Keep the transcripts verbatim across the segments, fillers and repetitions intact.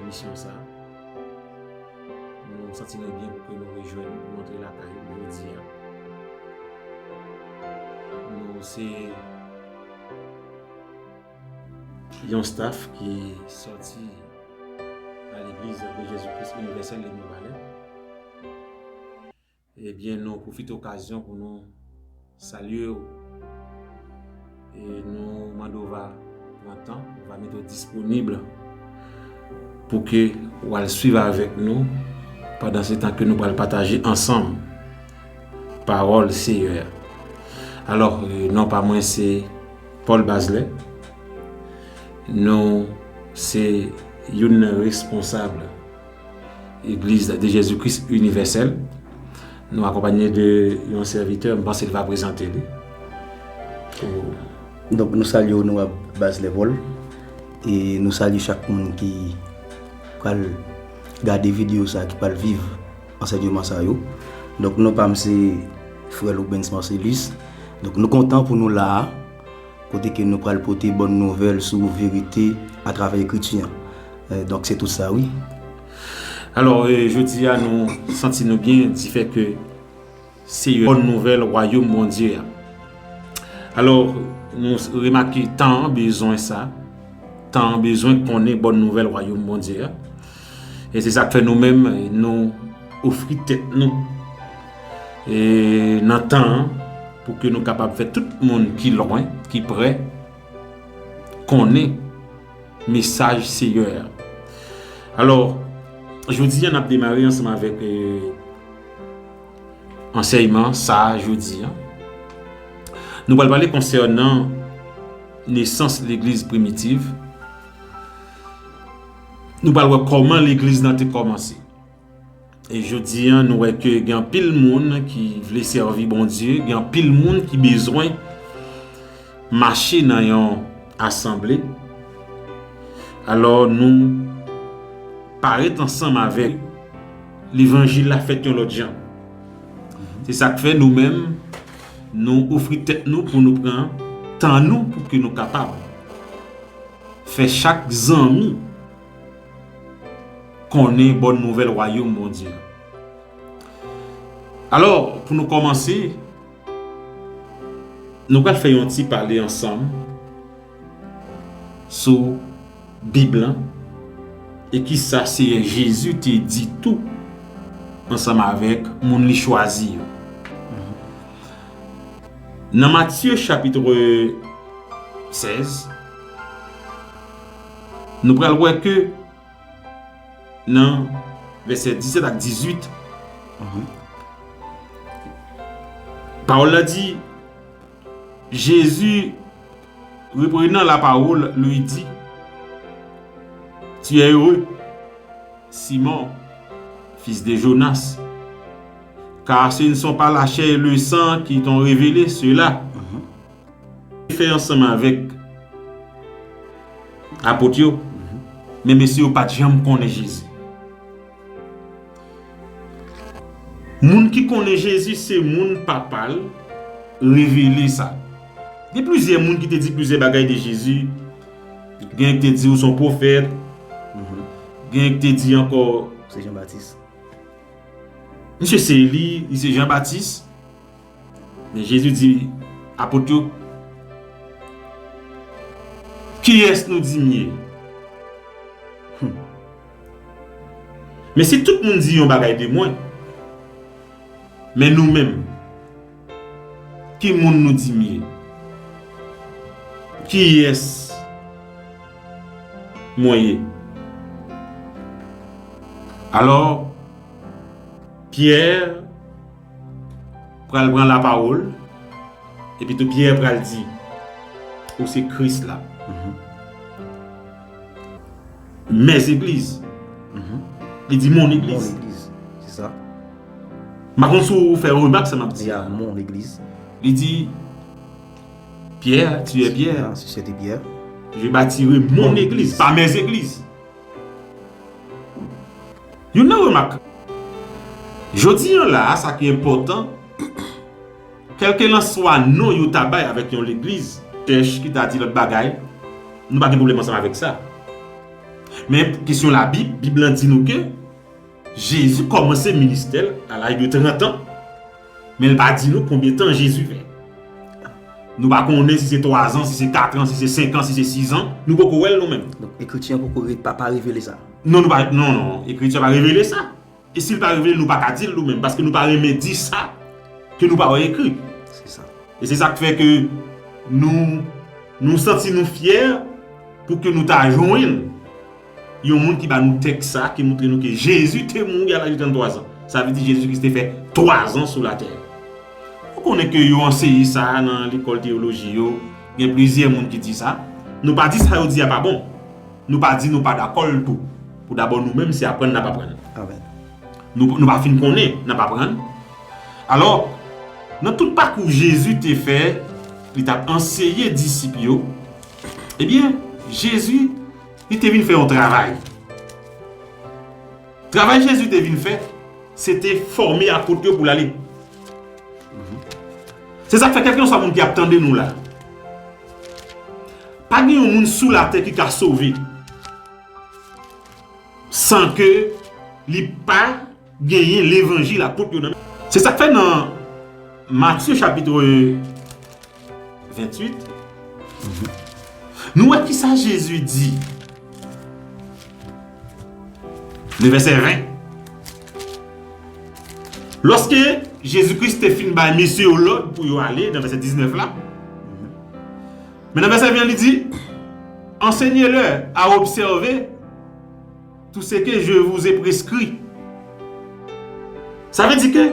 Misyon sa. Nou santi nou byen pou ke nou rejwenn, nou antre lakay nou jodi a. Nou se yon staff ki sòti a Legliz de Jezi Kris Inivèsèl de Mibalè. Ebyen, nou pwofite okazyon pou nou salye w. E nou mande w va pran tan, w va mete w disponib pou ke w al swiv avèk nou pandan se tan ke nou pral pataje ansanm pawòl Seyè a. Alò, e, non pa mwen se Paul Bazelais. Nou se youn nan responsab Egliz de Jezi Kris Inivèsèl. Nou akonpanye de yon sèvitè, m panse l va prezante li. Pou Donk, nou salye Onorab Bazelais Paul e nou salye chak moun ki pral gade videyo sa, ki pral viv ansèyman sa yo. Donk, non pa m se frè Loubens Marcelus. Donk, nou kontan pou nou la a, kote ke nou pral pote bòn nouvèl sou verite atravè ekriti an. Eh, donk, se tout sa, wi. Alò, eh, jodi a, nou santi nou byen difè ke se yon bòn nouvèl Wayòm Bondye a. Alò, nou remake tan an bezwen sa. Tan an bezwen konnen bòn nouvèl Wayòm Bondye a. E se sa k fè nou menm, nou ofri tèt nou, e nan tan an, pou ke nou kapab fè tout moun ki lwen, ki prè, konnen mesaj Seyè a. Alò, jodi a, n ap demare ansanm avèk, e, ansèyman sa a jodi a. Nou pral pale konsènan nesans legliz primitiv. Nou pral wè kòman legliz lan te kòmanse. E jodi a, nou wè ke gen anpil moun ki vle sèvi Bondye, gen anpil moun ki bezwen mache nan yon asanble. Alò, nou parèt ansanm avèk levanjil la fèt yon lòt jan. Se sa k fè nou menm, nou ofri tèt nou pou nou pran tan nou pou ke nou kapab fè chak zanmi konnen bòn nouvèl Wayòm Bondye a. Alò, pou nou kòmanse, nou pral fè yon ti pale ansanm sou Bib lan e kisa Seyè Jezi te di tou ansanm avèk moun li chwazi yo. Nan Matye chapit sèz, nou pral wè ke nan vèsè disèt ak dizuit, pawòl la di, Jésus, reprenant la parole, lui dit, Tu es heureux, Simon, fils de Jonas, car ce ne sont pas la chair et le sang qui t'ont révélé cela. Fè ansanm avèk apot yo, men mesye yo pa t janm konnen Jezi. Moun ki konnen Jezi se moun Papa l revele sa. Gen plizyè moun ki te di plizyè bagay de Jezi. Gen ki te di ou se yon pwofèt. Gen ki te di ankò se Jan Batis. Misye se Eli, li se Jan Batis. Men Jezi di apot yo, kiyès nou di m ye? Men si tout moun di yon bagay de mwen, men nou menm, ki moun nou di m ye? Kiyès mwen ye? Alò, Pyè pral pran lapawòl, epi tou Pyè pral di, ou se Kris la. Mes églises. Li di mon église. Mon église, c'est ça. M pa konn si w fè remak sa m ap di a. Mon église. Li di, Pierre, tu es Pierre. Ah, c'est Pierre. Je bâtirai mon église, pas mes églises. Youn nan remak. Jodi an la a, sa ki enpòtan, kèlkelanswa non yo ta bay avèk yon legliz, chèch ki ta di lòt bagay, nou pa gen pwoblèm ansanm avèk sa. Men kesyon Labib, Bib lan di nou ke Jezi kòmanse ministè l a laj de trant an, men l pa di nou konbyen tan Jezi fè. Nou pa konnen si se twa zan, si se kat an, si se senk an, si se sis an. Nou poko wè l nou menm. Donk, Ekriti an poko re-, pa, pa revele sa. Non, nou pa, non, non, Ekriti a pa revele sa. E si l pa revele l, nou pa ka di l nou menm, paske nou pa renmen di sa ke nou pa wè ekri. Se sa. E se sa k fè ke nou, nou santi nou fyè pou ke nou ta jwenn yon moun ki ba nou tèks sa, ki montre nou ke Jezi te mouri a laj de tranntwa zan. Sa vle di Jezi Kris te fè twa zan sou latè. Ou konnen ke yo anseye sa nan lekòl teyoloji yo, gen plizyè moun ki di sa. Nou pa di sa yo di a pa bon. Nou pa di nou pa dakò l tou. Pou dabò nou menm, se aprann n ap aprann. Amèn. Nou, nou pa fin konnen, n ap aprann. Alò, nan tout pakou Jezi te fè, li t ap anseye disip yo, ebyen, Jezi, li te vin fè yon travay. Travay Jezi te vin fè, se te fòme apot yo pou l ale. Se sa k fè kèlkenswa moun ki ap tande nou la, pa gen yon moun sou latè ki ka sove san ke li pa genyen levanjil apot yo nan men. Se sa k fè nan Matye chapit venntuit, nou wè kisa Jezi di. Nan vèsè ven. Lòske Jezi Kris te fin bay mesye yo lòd pou yo ale, nan vèsè diznèf la, men nan vèsè ven an, li di, enseignez-leur à observer tout ce que je vous ai prescrit. Sa vle di ke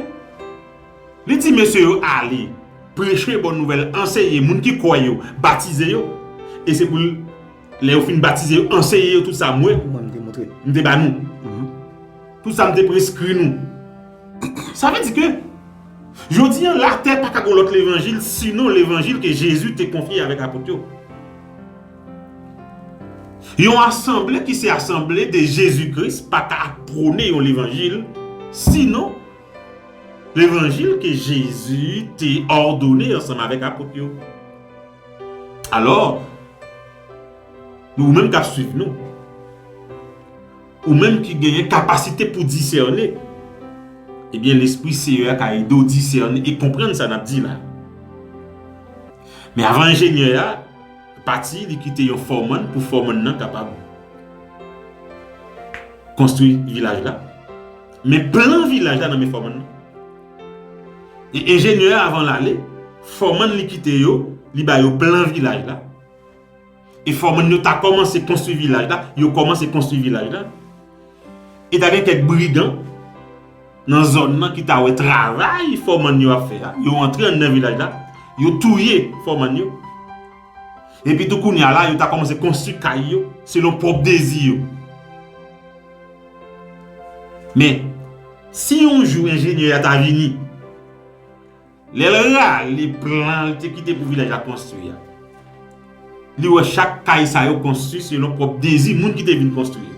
li di mesye yo ale, preche bòn nouvèl, anseye moun ki kwè yo, batize yo. E se pou l, lè yo fin batize yo, anseye yo tout sa mwen, mwen, m te montre, m te ba nou. Tout sa m te preskri nou. Sa vle di ke jodi an, latè pa ka gen lòt levanjil sinon levanjil ke Jezi te konfye avèk apot yo. Yon asanble ki se asanble de Jezi Kris pa ka ap pwone yon levanjil sinon levanjil ke Jezi te òdone ansanm avèk apot yo. Alò, nou, ou menm k ap swiv nou, ou menm ki genyen kapasite pou disène, ebyen, Lespri Seyè a ka ede w disène e konprann sa n ap di la. Men avan enjenyè a pati, li kite yon fòmann pou fòmann nan kapab konstwi vilaj la. Men plan vilaj la nan men fòmann nan. E enjenyè a, avan l ale, fòmann li kite yo, li ba yo plan vilaj la. E fòmann yo ta kòmanse konstwi vilaj la, yo kòmanse konstwi vilaj la. E ta gen kèk brigan nan zòn nan ki ta wè travay fòmann yo ap fè a, yo antre anndan vilaj la, yo touye fòmann yo. Epi tou kounye a la, yo ta kòmanse konstwi kay yo selon pwòp dezi yo. Men, si yon jou enjenyè a ta vini, lè l rale plan l te kite pou vilaj la konstwi a, li wè chak kay sa yo konstwi selon pwòp dezi moun ki te vin konstwi yo.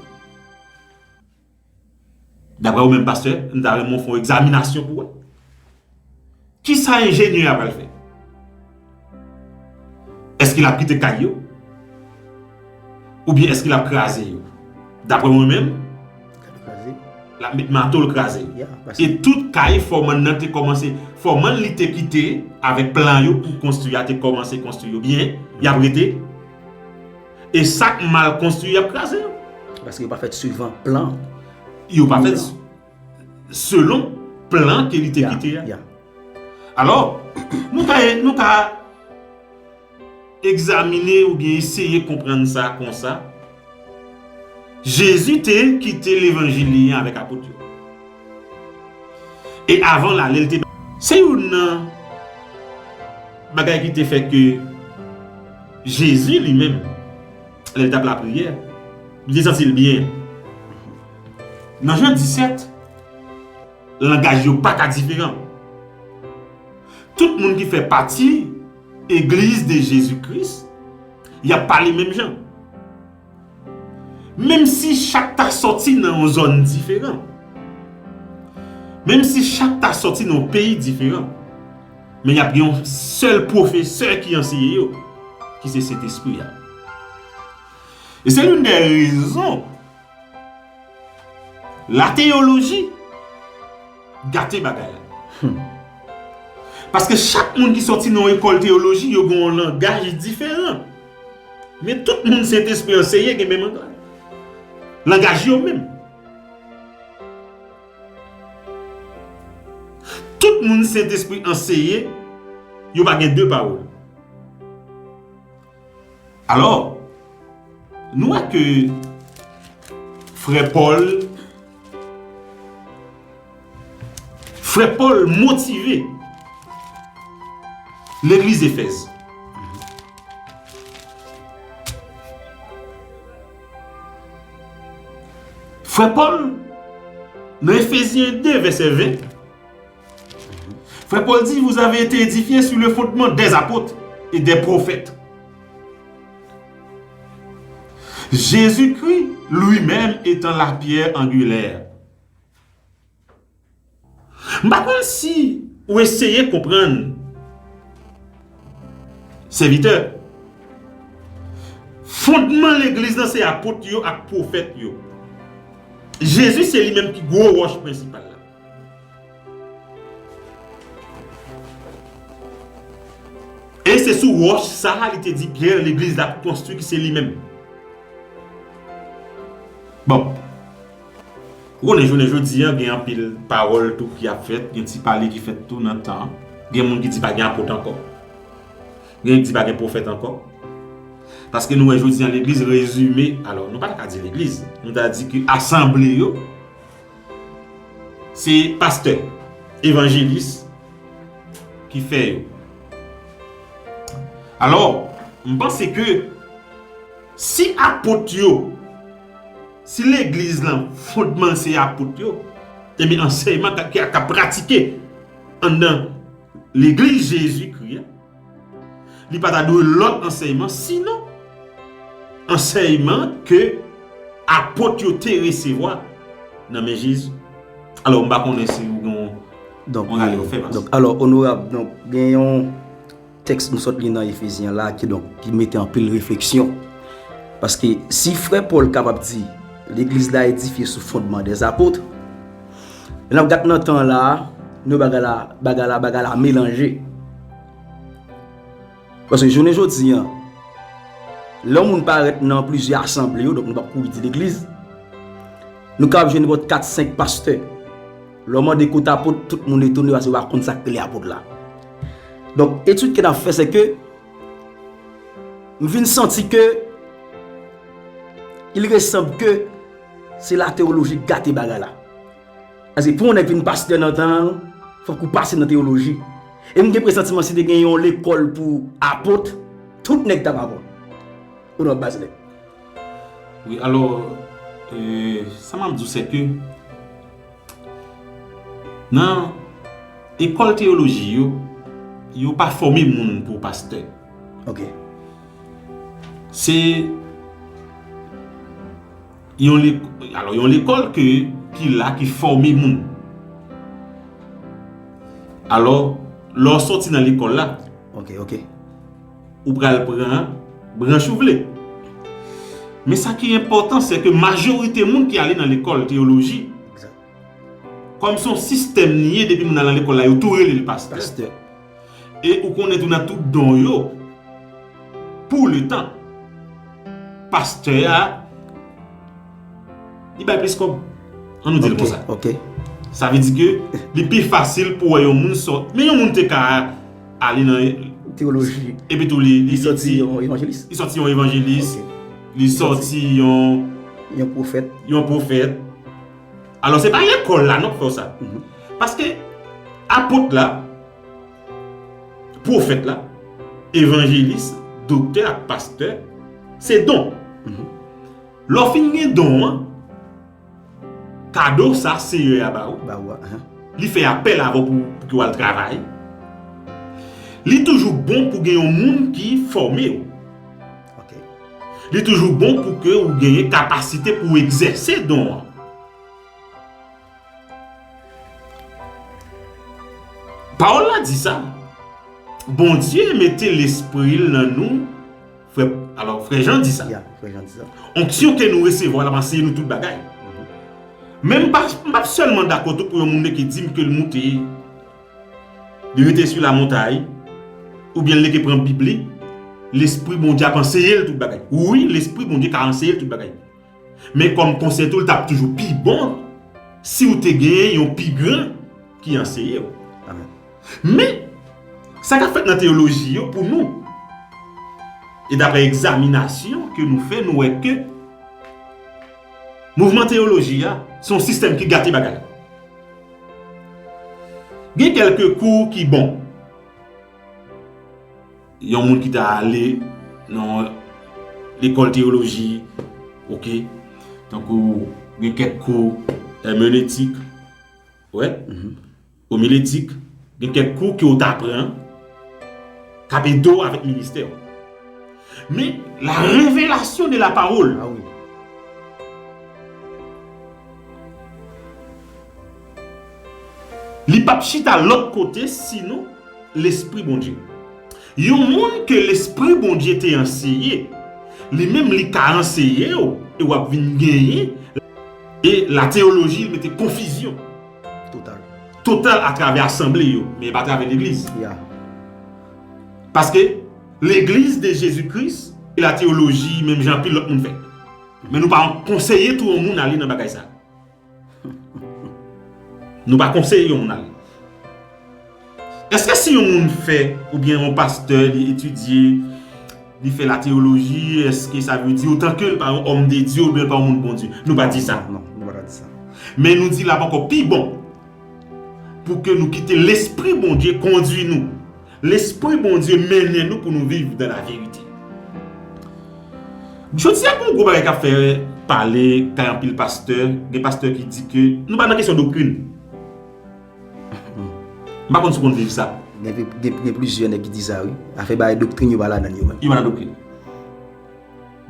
Daprè ou menm, pastè, m ta renmen w fè yon egzaminasyon pou wè. Kisa enjenyè a pral fè? Èske l ap kite kay yo? Oubyen èske l ap kraze yo? Daprè mwen menm, l ap met mato l kraze yo. E tout kay fòmann nan te kòmanse, fòmann li te kite avèk plan yo pou konstwi a te kòmanse konstwi yo byen, y ap rete. E sa k mal konstwi, y ap kraze yo. Paske yo pa fèt suivan plan. Yo pa fèt selon plan ke li te kite a. Alò, nou ka, nou ka egzamine oubyen eseye konprann sa konsa. Jezi te kite levanjil li an avèk apot yo. E avan l ale, l te, se youn nan bagay ki te fè ke Jezi li menm, lè l t ap lapriyè, li te santi l byen. Nan Jan disèt, langaj yo pa ka diferan. Tout moun ki fè pati Egliz de Jezi Kris, y ap pale menm jan. Menm si chak ta sòti nan yon zòn diferan, menm si chak ta sòti nan yon peyi diferan, men y ap gen yon sèl pwofesè ki anseye yo, ki se Sentespri a. E se youn dè rezon Lateyoloji gate bagay la. Paske chak moun ki sòti nan yon ekòl teyoloji, yo gen yon langaj diferan. Men tout moun Sentespri anseye gen menm langaj. Langaj yo menm. Tout moun Sentespri anseye, yo pa gen de pawòl. Alò, nou wè ke frè Pòl, frè Pòl motive legliz Efèz. Frè Pòl, nan Efezyen de, vèsè ven, frè Pòl di, vous avez été édifiés sur le fondement des apôtres et des prophètes. Jésus-Christ lui-même étant la pierre angulaire. M pa konn si ou eseye konprann, sèvitè. Fondman legliz lan se apot yo ak pwofèt yo. Jezi se li menm ki gwo wòch prensipal la. E se sou wòch sa a li te di Pyè legliz la ap konstwi ki se li menm. Bon. Ou konnen jounen jodi a gen anpil pawòl tou ki ap fèt, gen ti pale ki fèt tou nan tan an. Gen moun ki di pa gen apot ankò. Gen ki di pa gen pwofèt ankò. Paske nou wè jodi a legliz rezime, alò nou pa ta ka di legliz, nou ta di ke asanble yo, se pastè, evanjelis ki fè yo. Alò, m panse ke si apot yo, si legliz lan fondman l se apot yo, ebyen ansèyman k ap pratike anndan legliz Jezikri a, li pa ta dwe lòt ansèyman sinon ansèyman ke apot yo te resevwa nan men Jezi. Alò, m pa konnen si ou gen yon rale ou fè, Mas. Donk, alò, onorab, donk, gen yon tèks nou sot li nan Efezyen la, ki, donk, ki mete anpil refleksyon. Paske si frè Pòl kapab di, legliz la edifye sou fondman dèzapot, lè n ap gad nan tan la, nou bagay la, bagay la, bagay la melanje. Paske jounen jodi a, lè yon moun parèt nan plizyè asanble yo, donk nou p ap kouri di legliz, nou kapab jwenn nenpòt kat, senk pastè. Lè w mande kote apot, tout moun etone paske yo pa konn sa k rele apot la. Donk, etid ke n ap fè, se ke m vin santi ke il resanb ke se lateyoloji k gate bagay la. Paske pou yon nèg vin pastè nan tan an, fòk ou pase nan teyoloji. E m gen presantiman si te gen yon lekòl pou apot, tout nèg t ap apot. Ou nan baz nèg. Wi, alò, e, sa m ap di w, se ke nan ekòl teyoloji yo, yo pa fòme moun pou pastè. Ok. Se yon lek-, alò, yon lekòl ke, ki la, ki fòme moun. Alò, lè w sòti nan lekòl la, ok, ok, ou pral pran branch ou vle. Men sa ki enpòtan, se ke majorite moun ki ale nan lekòl teyoloji, kòm se yon sistèm li ye, depi moun al nan lekòl la, yo tou rele l pastè. Pastè. E ou konnen tou nan tout don yo, pou letan, pastè a, li bay plis kòb. Ann nou di l konsa. Ok. Sa vle di ke li pi fasil pou wè yon moun sòt. Men yon moun te ka ale nan teyoloji. Epi tou li, li, li sòti yon evanjelis. Li sòti yon evanjelis. Ok. Li sòti yon, yon pwofèt. Yon pwofèt. Alò, se pa lekòl la non k fè w sa. Mhm. Paske apot la, pwofèt la, evanjelis, doktè ak pastè, se don. Mhm. Lè w fin gen don an, kado sa Seyè a ba ou, ba ou a, ahan, li fè apèl avè w pou, pou ke w al travay. Li toujou bon pou gen yon moun ki fòme w. Ok. Li toujou bon pou ke ou genyen kapasite pou w egzèse don an. Pawòl la di sa, Bondye mete lespri l nan nou, frè, alò, frè Jan di sa. Ya, frè Jan di sa. Onksyon ke nou resevwa la ap anseye nou tout bagay. Mhm. Men m pa, m p ap sèlman dakò tou pou yon moun neke di m ke l moute, li rete sou lamontay, oubyen l neke pran Bib li, Lespri Bondye ap anseye l tout bagay. Wi, Lespri Bondye ka anseye l tout bagay. Men kòm konsèy tou, l t ap toujou pi bon si w te genyen yon pi gran ki anseye w. Amèn. Men, sa k ap fèt nan teyoloji yo pou nou, e daprè egzaminasyon ke nou fè, nou wè ke mouvman teyoloji a se yon sistèm ki gate bagay. Gen kèlke kou ki bon. Yon moun ki ta ale nan lekòl teyoloji, oke, tankou gen kèk kou èmenetik, wè, omiletik, gen kèk kou ke w ta pran, k ap ede w avèk ministè w. Men, la revelasyon de la pawòl, ah wi, li p ap chita lòt kote sinon Lespri Bondye. Yon moun ke Lespri Bondye te anseye, li menm li ka anseye w, e w ap vin genyen, e la teyoloji mete konfizyon total, total atravè asanble yo, men pa atravè legliz. Ya. Paske legliz de Jezi Kris e la teyoloji menm jan anpil lòt moun fè. Men nou pa konseye tou yon moun ale nan bagay sa. Nou pa konseye yon moun ale. Èske si yon moun fè, oubyen yon pastè, li etidye, li fè la teyoloji, èske sa vle di otan ke l pa yon òm de Dye oubyen l pa yon moun Bondye? Nou pa di sa. Non, non, nou pa ka di sa. Men nou di l ap ankò pi bon pou ke nou kite Lespri Bondye kondui nou. Lespri Bondye mennen nou pou nou viv dans la vérité. Jodi a, gen yon gwo bagay k ap fè pale kay anpil pastè. Gen pastè ki di ke nou pa nan kesyon doktrin. M pa konn si w konn viv sa. Gen, gen, gen plizyè nèg ki di sa, wi. Afè bagay doktrin, yo pa ladan l, yo menm. Yo pa nan doktrin.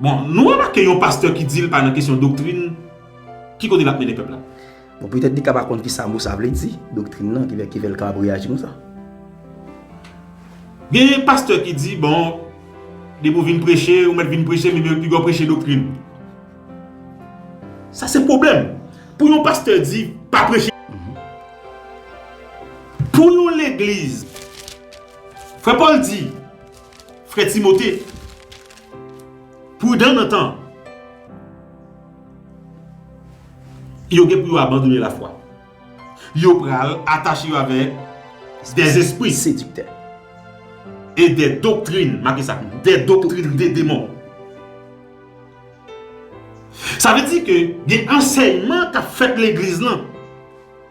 Bon, nou remake yon pastè ki di l pa nan kesyon doktrin, ki kote l ap mennen pèp la? Bon, petèt li ka pa konn ki sa mo sa vle di, doktrin nan, ki fè, ki fè l kapab reyaji konsa. Gen pastè ki di, bon, depi w vin preche, ou mèt vin preche, men yo pi gwo preche doktrin. Sa se pwoblèm. Pou yon pastè di, pa preche. Pou yon legliz, frè Pòl di, frè Timote, pridan nan tan, yo gen pou yo abandone lafwa. Yo pral atache yo avèk des esprits séducteurs et des doctrines, make sa, des doctrines de démons. Sa vle di ke gen ansèyman k ap fèt legliz lan,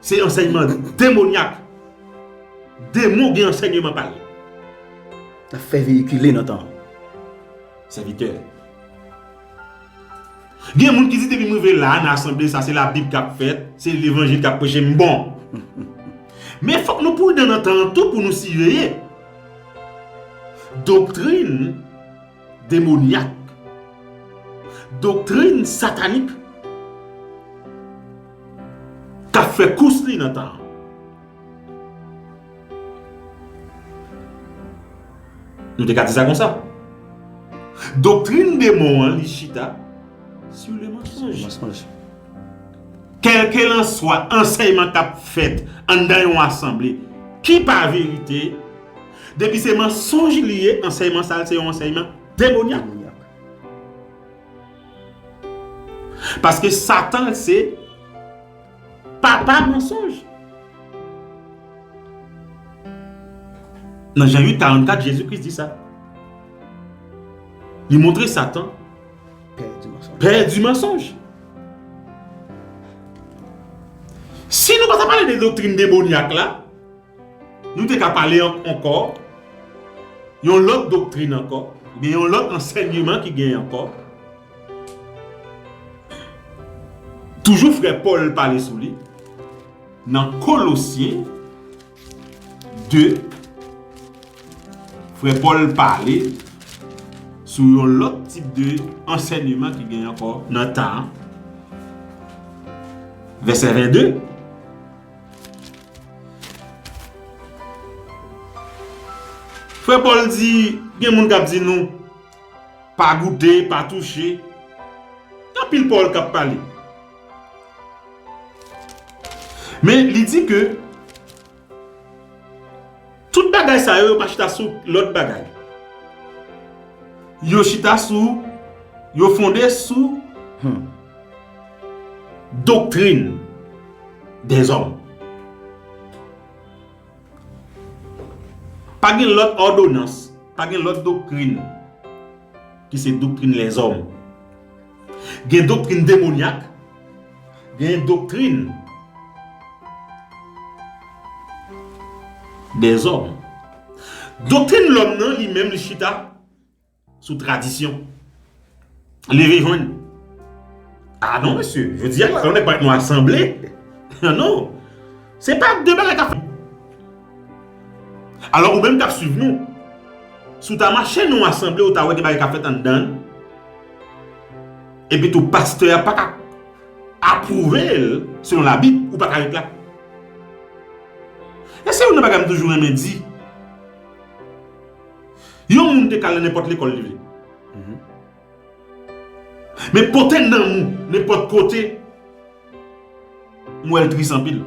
se ansèyman demonyak. Demon gen ansèyman pa l. L ap fè veyikile nan tan. Sèvitè. Gen moun ki di depi m rive la nan asanble sa, se Labib k ap fèt, se levanjil k ap preche, m bon. Men fòk nou pridan nan tan an tou pou nou siveye doktrin demonyak, doktrin satanik k ap fè kous li nan tan an. Nou te ka di sa konsa. Doktrin demon an, li chita sur le mensonge. Mensonj. Kèlkelanswa ansèyman k ap fèt anndan yon asanble ki pa verite, depi se mansonj li ye, ansèyman sa a se yon ansèyman demonyak. Demonyak. Paske Satan se papa mansonj. Nan Jan uit karannkat, Jezi Kris di sa. Li montre Satan pè di mansonj. Pè di mansonj. Si nou pa ta pale de doktrin demonyak la, nou te ka pale an-, ankò, yon lòt doktrin ankò, oubyen yon lòt ansèyman ki genyen ankò. Toujou frè Pòl pale sou li, nan Kolosyen de, frè Pòl pale sou yon lòt tip de ansèyman ki genyen ankò nan tan an. Vèsè vennde. Frè Pòl di, gen moun k ap di nou, pa goute, pa touche. Gen anpil pawòl k ap pale. Men li di ke tout bagay sa yo, yo pa chita sou lòt bagay. Yo chita sou, yo fonde sou, hmm, doktrin dèzòm. Pa gen lòt òdonans, pa gen lòt doktrin ki se doktrin lèzòm. Gen doktrin demonyak, gen doktrin dèzòm. Doktrin lòm nan, li menm, li chita sou tradisyon. Leve jwenn. Ah non, mesye, jodi a, lè yon nèg parèt nan asanble. Non. Se pa de bagay k ap fèt. Alò, ou menm k ap swiv nou, si w ta mache nan yon asanble, ou ta wè gen bagay k ap fèt anndan l. Epi tou, pastè a pa ka apwouve l selon Labib, ou pa ka ret la. E se youn nan bagay m toujou renmen di. Yon moun te ka al nan nenpòt lekòl li vle. Mhm. Men pote nanm ou nenpòt kote, m wè l tris anpil.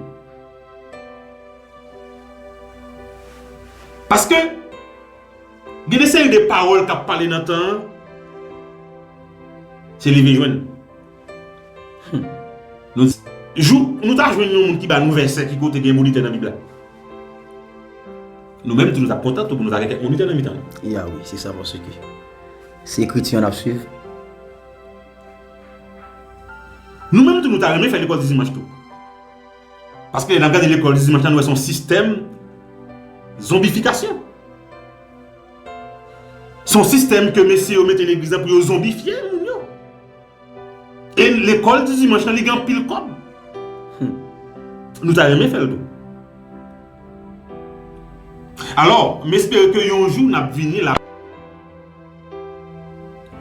Paske gen de seri de pawòl k ap pale nan tan an, se leve jwenn. Hmm. Nou, jou, nou ta jwenn yon moun ki ba nou vèsè ki kote gen monitè nan Bib la. Nou menm tou nou t ap kontan tou pou nou ta gen kèk monitè nan mitan nou. Ya wi, se sa, paske se ekriti an n ap swiv. Nou menm tou nou ta renmen fè lekòl di dimanch tou. Paske lè n ap gade lekòl di dimanch la, nou wè se yon sistèm zonbifikasyon. Se yon sistèm ke mesye yo mete legliz la pou yo zonbifye moun yo. E lekòl di dimanch lan, li gen anpil kòb. Hmm. Nou ta renmen fè l tou. Alò, m espere ke yon jou n ap vini la.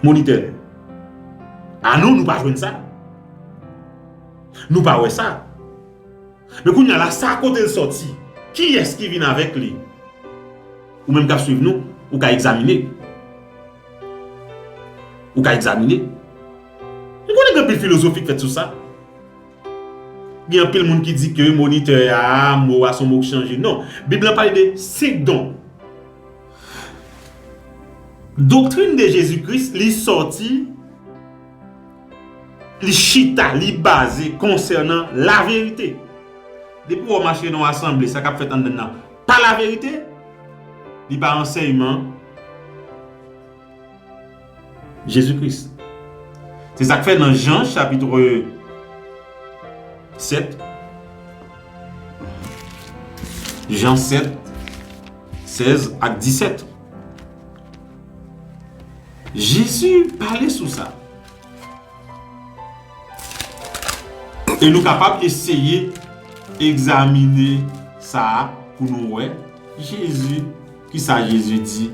Monitè. Ah non, nou pa jwenn sa. Nou pa wè sa. Men kounye a la, sa kote l sòti? Kiyès ki vin avèk li? Ou menm k ap swiv nou, ou ka egzamine. Ou ka egzamine. M konnen gen anpil filozofi k fèt sou sa. Gen anpil moun ki di ke monitè a, mo a se yon mo k chanje. Non, Bib lan pale de senk don. Doktrin de Jezi Kris, li sòti, li chita, li baze konsènan laverite. Depi w mache nan yon asanble, sa k ap fèt anndan nan pa laverite, li pa ansèyman Jezi Kris. Se sa k fè nan Jan chapit sèt, Jan sèt, sèz ak disèt, Jezi pale sou sa. E nou kapab eseye egzamine sa pou nou wè Jezi, kisa Jezi di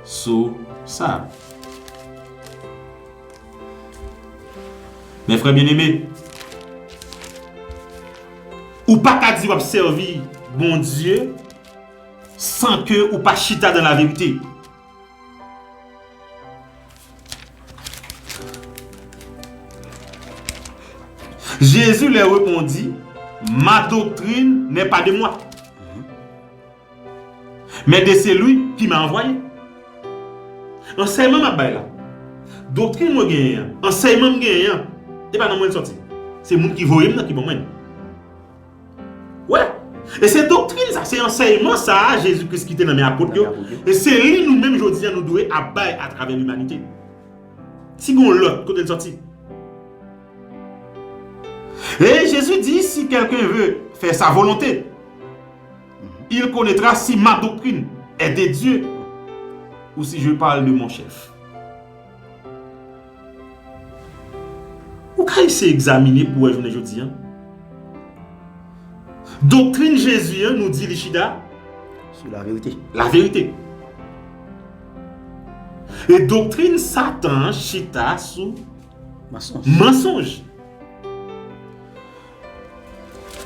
sou sa. Mes frères bien-aimés, ou pa ka di w ap sèvi Bondye san ke ou pa chita dans la vérité. Jésus leur répondit, ma doctrine n'est pas de moi, mais de celui qui m'a envoyé. Ansèyman m ap bay la, doktrin mwen genyen an, ansèyman m genyen an, e pa nan mwen l sòti. Se moun ki voye m nan ki ban mwen l. Wè. E se doktrin sa, se ansèyman sa a Jezi Kris kite nan men apot yo. E se li nou menm jodi a nou dwe ap bay atravè limanite. Si gen yon lòt, kote l sòti? Et Jésus dit, si quelqu'un veut faire sa volonté, il connaîtra si ma doctrine est de Dieu ou si je parle de mon chef. Ou ka eseye egzamine pou wè jounen jodi a. Doktrin Jezi an, nou di li chita sou laverite. Laverite. E doktrin Satan an chita sou mansonj. Mansonj.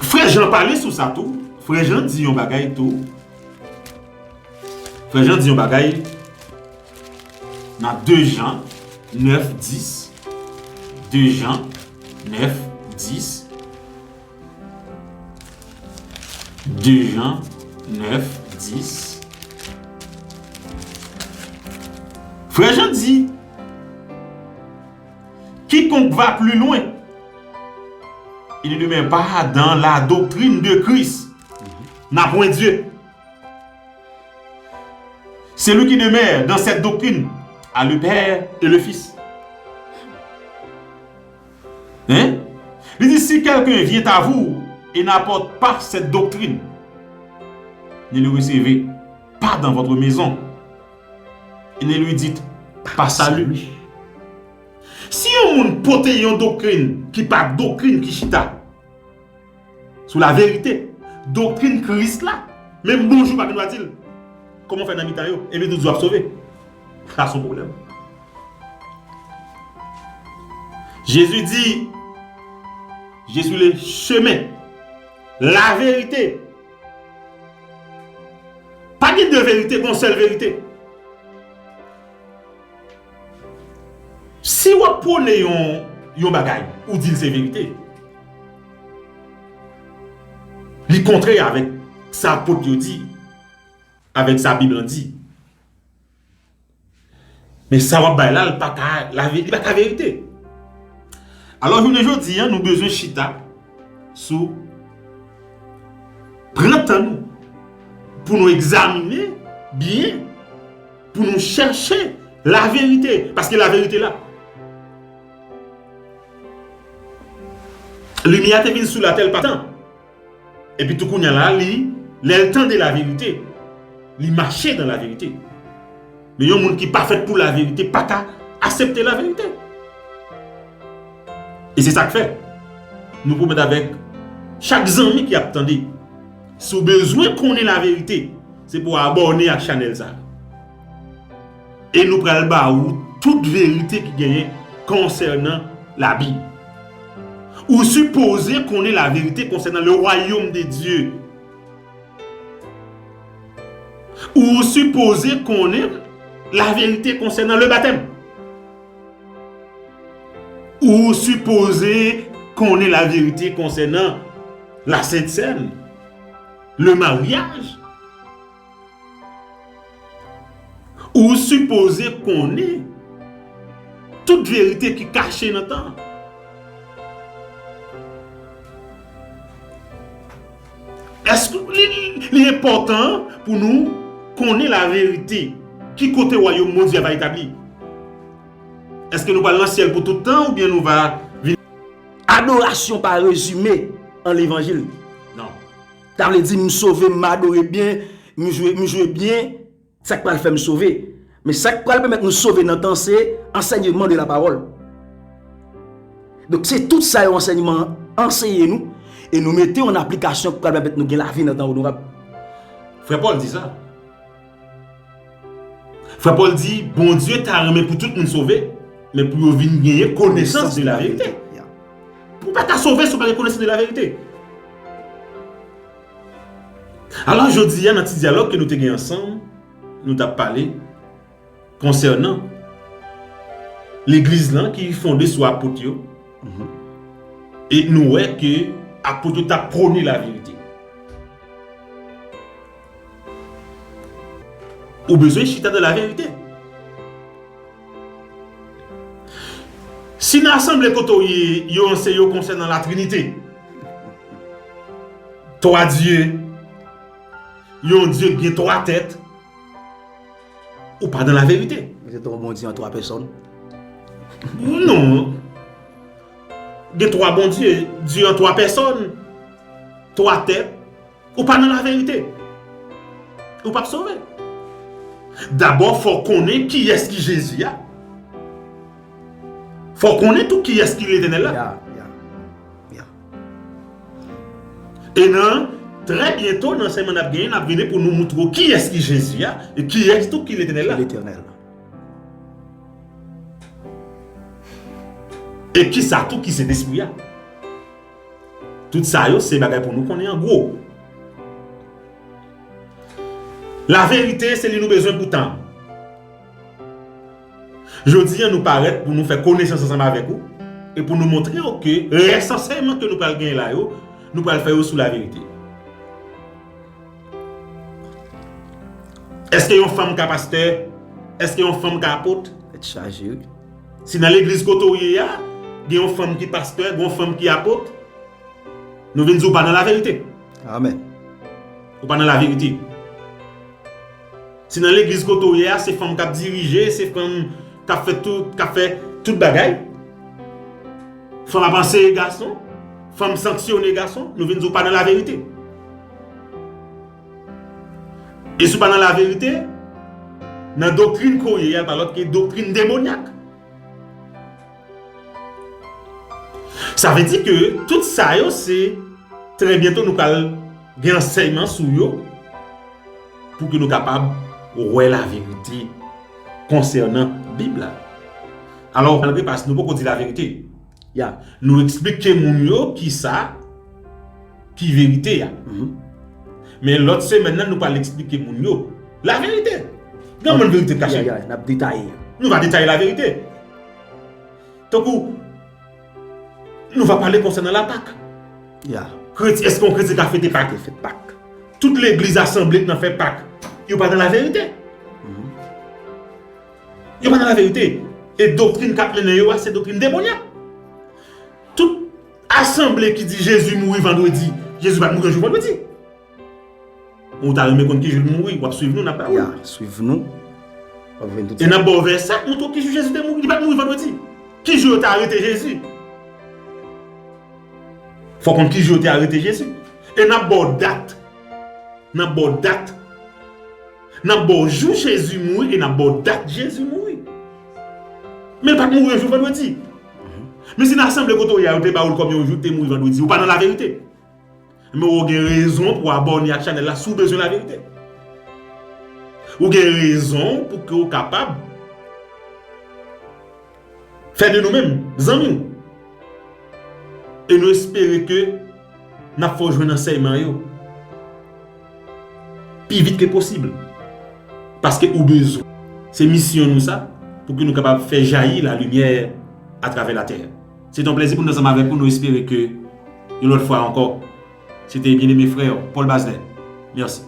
Frè Jan pale sou sa tou. Frè Jan di yon bagay tou. Frè Jan di yon bagay nan de Jan nèf dis. De Jan nèf dis. De Jan nèf, dis. Frè Jan di, quiconque va plus loin et ne demeure pas dans la doctrine de Christ n'a point Dieu. Celui qui demeure dans cette doctrine a le Père et le Fils. Hein? Li di, si quelqu'un vient à vous et n'apporte pas cette doctrine, ne le recevez pas dans votre maison et ne lui dites pas salut. Si yon moun pote yon doktrin ki pa doktrin ki chita sou laverite, doktrin Kris la, menm bonjou pa gen dwa di l. Kòman w fè nan mitan yo? Epi tout di w ap sove. Sa se yon pwoblèm. Jezi di, je suis le chemin, la vérité. Pa gen de verite, gen yon sèl verite. Si w ap pwone yon, yon bagay, ou di l se verite, li kontrè avèk sa apot yo di, avèk sa Bib lan di. Men sa w ap bay la, li pa ka, la ve-, li pa ka verite. Alò, jounen jodi a, nou bezwen chita sou, pran tan nou pou nou egzamine byen, pou nou chèche laverite, paske laverite la. Limyè a te vin sou latè, l pa t tan. Epi tou kounye a la, li, lè l tande laverite, li mache nan laverite. Men yon moun ki pa fèt pou laverite pa ka aksepte laverite. E se sa k fè nou pwomèt avèk chak zanmi ki ap tande, si w bezwen konnen laverite, se pou w abòne ak chanèl sa a. E nou pral ba ou tout verite ki genyen konsènan Labib. Ou sipoze konnen laverite konsènan le royaume de Dieu. Ou sipoze konnen laverite konsènan le batèm. Ou sipoze konnen laverite konsènan la Sent Sèn, le maryaj. Ou sipoze konnen tout verite ki kache nan tan. Èske li, li enpòtan pou nou konnen laverite? Ki kote wayòm Bondye a va etabli? Èske nou pral nan syèl pou tout tan oubyen nou va vin? Adorasyon pa rezime an levanjil. Non. Sa vle di m sove, m adore byen, m jwe, m jwe byen, sa k pral fè m sove. Men sa k pral pèmèt nou sove nan tan, se ansèyman de la pawòl. Donk, se tout sa yo ansèyman an anseye nou, e nou mete yo an aplikasyon k pral pèmèt nou gen lavi nan tan onorab. Frè Pòl di sa. Frè Pòl di, Bondye ta renmen pou tout moun sove, men pou yo vin genyen konesans de laverite. Ou pa ka sove si w pa gen konesans de laverite. Alò, jodi a, nan ti dyalòg ke nou te gen ansanm, nou t ap pale konsènan legliz lan ki fonde sou apot yo. Mhm. E nou wè ke apot yo t ap pwone laverite. Ou bezwen chita nan laverite. Si nan asanble kote w ye, yo anseye w konsènan Latrinite, twa Dye, yon Dye ki gen twa tèt, ou pa nan laverite. Se twa Bondye an twa pèsòn. Non. Gen twa Bondye, Dye an twa pèsòn, twa tèt, ou pa nan laverite. Ou p ap sove. Dabò, fò w konnen kiyès ki Jezi a. Fò w konnen tou kiyès ki Letènèl la. Ya, ya, ya. E nan, trè byento, nan sèmèn n ap genyen, n ap vini pou nou moutre w kiyès ki Jezi a, e kiyès tou ki Letènèl la. Ki Letènèl la. E kisa tou ki Sentespri a. Tout sa yo, se bagay pou nou konnen an gwo. Laverite, se li nou bezwen pou tan. Jodi a, nou parèt pou nou fè konesans ansanm avèk ou e pou nou montre w ke rès ansèyman ke nou pral genyen la yo, nou pral fè yo sou laverite. Èske yon fanm ka pastè? Èske yon fanm ka apot? Tèt chaje, wi. Si nan legliz kote w ye a, gen yon fanm ki pastè, gen yon fanm ki apot, nou vin di w pa nan laverite. Amèn. Ou pa nan laverite. Si nan legliz kote w ye a, se fanm k ap dirije, se fanm k ap fè tout, k ap fè tout bagay, fanm ap anseye gason, fanm sanksyone gason, nou vin di w pa nan laverite. E si w pa nan laverite, nan doktrin ke w ye a, pa lòt ke doktrin demonyak. Sa vle di ke tout sa yo se trè byento nou pral gen ansèyman sou yo pou ke nou kapab wè laverite konsènan Bib la. Alò, malgre pas nou poko di laverite, ya, nou eksplike moun yo kisa ki verite a. Men lòt semèn nan, nou pral eksplike moun yo laverite. Gen moun verite kache. Ya, ya, n ap detaye. Nou va detaye laverite. Tankou, nou va pale konsènan Lapak. Ya. Kretyen, èske yon kretyen ka fete Pak? Ka fete Pak. Tout legliz asanble k nan fè Pak, yo pa nan laverite. Yo pa nan laverite. E doktrin k ap mennen yo a, se doktrin demonyak. Tout asanble ki di Jezi mouri vandredi, Jezi pa t mouri yon jou vandredi. Ou ta renmen konn ki jou l mouri, w ap swiv nou, n ap ba ou. Ya, swiv nou. W ap jwenn tout sa. E n ap ba w vèsè k montre w ki jou Jezi te mouri. Li pa t mouri vandredi. Ki jou yo te arete Jezi? Fò w konn ki jou yo te arete Jezi. E n ap ba w dat. N ap ba w dat. N ap ba w jou Jezi mouri e n ap ba w dat Jezi mouri. Men l pa t mouri yon jou vandredi. Men si nan asanble kote w ye a, yo te ba w l kòm yon jou te mouri vandredi, ou pa nan laverite. Men ou gen rezon pou w abòne ak chanèl la si w bezwen laverite. Ou gen rezon pou ke w kapab fè de nou menm zanmi w. E nou espere ke n ap fè w jwenn ansèyman yo pi vit ke posib. Paske ou bezwen. Se misyon nou sa, pou ke nou kapab fè jayi lalimyè atravè latè. Se te yon plèzi pou nou ansanm avèk ou. Nou espere ke yon lòt fwa ankò, se te byeneme frè w, Paul Basler. Mèsi.